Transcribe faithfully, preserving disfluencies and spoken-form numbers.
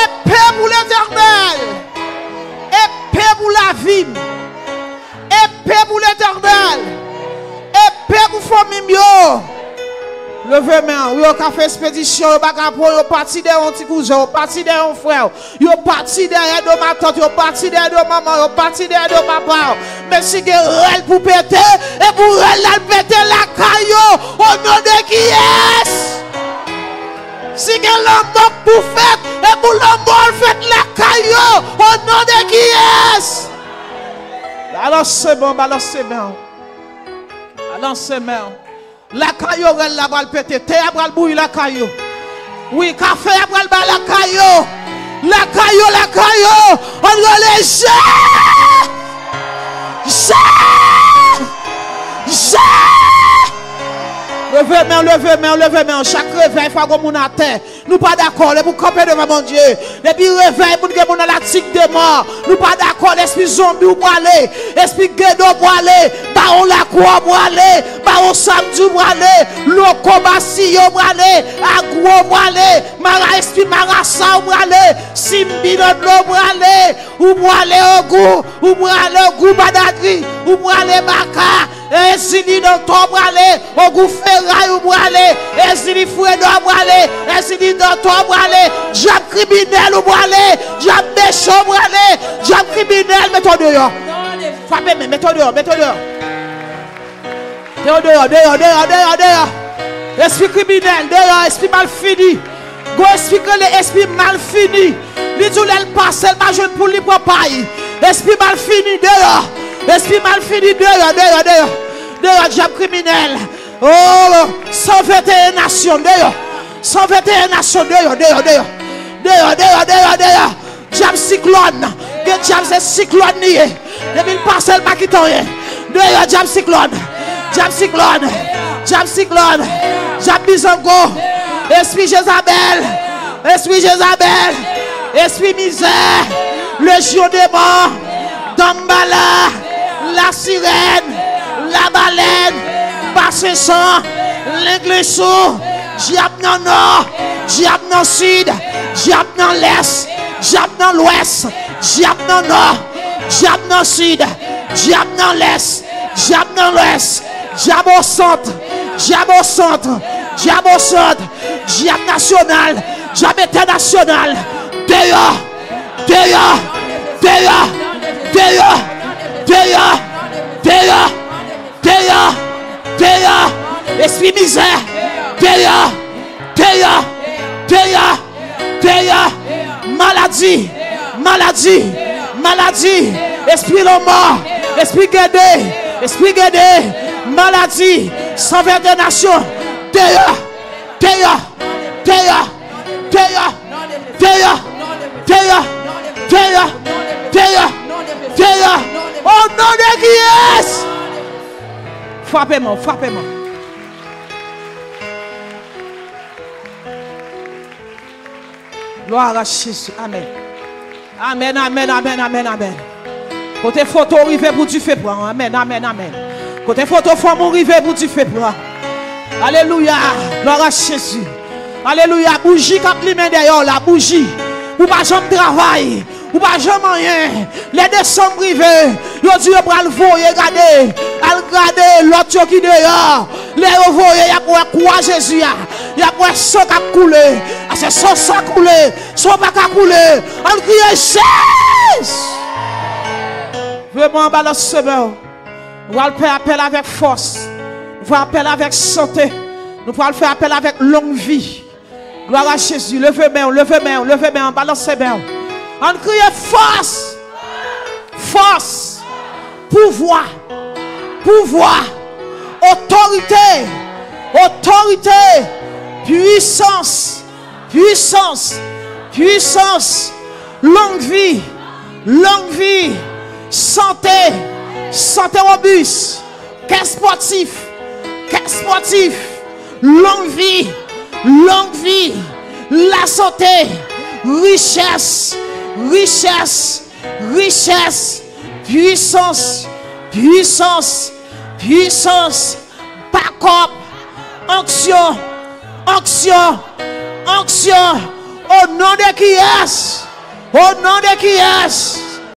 Epe pou Letènèl. Epe pou lavi m. Epe pou Letènèl. Epe pou fanmi m yo. Leve men w. Yo ka fè espedisyon, yo pa ka pran, yo pati dèyè yon ti kouzen, yo pati dèyè yon frè, yo pati dèyè do matant, yo pati dèyè do manman, yo pati dèyè do papa. Men si gen rèl pou pete, e pou rèl la pete lakay yo, o non de kiyès? Si gen lanmò k pou fèt, e pou lanmò al fèt lakay yo, o non de kiyès? Balanse men w, balanse men w. Balanse men w. Lakay yo, rèl la pral pete. Tè a pral bouyi lakay yo. Wi, kafe a pral bay lakay yo. Lakay yo, lakay yo. Ann rele je! Je! Je! Leve men w, leve men w, leve men w. Chak revèy, fwa gwo moun atè. Nou pa dakò, lè pou kanpe devan Bondye. Depi revèy, moun gen moun nan latik de mò. Nou pa dakò, lespri zonbi ou prale, espri gedo prale, bawon lakwa ou prale, bawon samdi ou prale, loko basiye ou prale, agwo ou prale, mara espri marasa ou prale, simbi nan dlo ou prale, ou prale ogou, ou prale ogou badadri, ou prale baka, Ezili Dantò prale, ogou feray ou prale, Ezili Freda prale, Ezili Dantò prale, dyab kriminèl ou prale, dyab mechan ou prale, dyab kriminèl, mete w deyò. Frape men, mete w deyò, mete w deyò. Mete w deyò, deyò, deyò, deyò, deyò. Espri kriminèl, deyò, espri malfini. Gwo espri k rele espri malfini. Li di w lè l pase, l pa jwenn poul, li pran pay. Espri malfini, deyò. Espri malfini, deyò, deyò, deyò. Deyò, dyab kriminèl. O, san venteyen nasyon, deyò. San venteyen nasyon, deyò, deyò, deyò. Deyò, deyò, deyò, deyò. Dyab siklòn. Gen dyab se siklòn li ye. Depi l pase, l pa kite anyen. Deyò, dyab siklòn. Dyab siklòn. Dyab siklòn. Dyab bizango. Espri Jezabèl. Espri Jezabèl. Espri mizè. Lejyon demon. Danmbala. Lasirèn. Labalèn. Basensan. Lenglisou. Dyab nan nò, dyab nan sid, dyab nan lès, dyab nan lwès, dyab nan nò, dyab nan sid, dyab nan lès, dyab nan lwès, dyab o sant, dyab o sant, dyab o sant, dyab nasyonal, dyab entènasyonal, deyò, deyò, deyò, deyò, espri mizè, deyò, deyò, deyò, deyò, maladi, maladi, maladi, espri lanmò, espri gede, espri gede, maladi, san venteyen nasyon, deyò, deyò, deyò, o non de kiyès? Frape men w, frape men w. Glwa a Jezi. Amèn. Amèn, amèn, amèn, amèn, amèn. Kote foto w rive pou dife pran. Amèn, amèn, amèn. Kote foto fanm ou rive pou dife pran. Alelouya. Glwa a Jezi. Alelouya. Bouji k ap limen dèyè w la. Bouji. Ou pa janm travay. Ou pa janm anyen. Lè desanm rive, yo di yo pral voye gade. Al gade lòt yo ki deyò. Lè yo voye, y ap wè kwa Jezi a. Y ap wè san k ap koule. Paske san sa koule, san pa ka koule. Ann kriye Jezi! Leve men w, balanse men w. Nou pral fè apèl avèk fòs. Nou pral fè apèl avèk sante. Nou pral fè apèl avèk long vi. Glwa a Jezi. Leve men w, leve men w, leve men w, balanse men w. Ann kriye fòs. Fòs. Pouvwa. Pouvwa. Otorite. Otorite. Pwisans. Pwisans. Pwisans. Long vi. Long vi. Sante. Sante wobis. Kè spòtif, kè spòtif, long vi, long vi, lasante, richès, richès, richès, pwisans, pwisans, pwisans, bakòp, onksyon, onksyon, onksyon, Au nom de qui est? Au nom de qui est?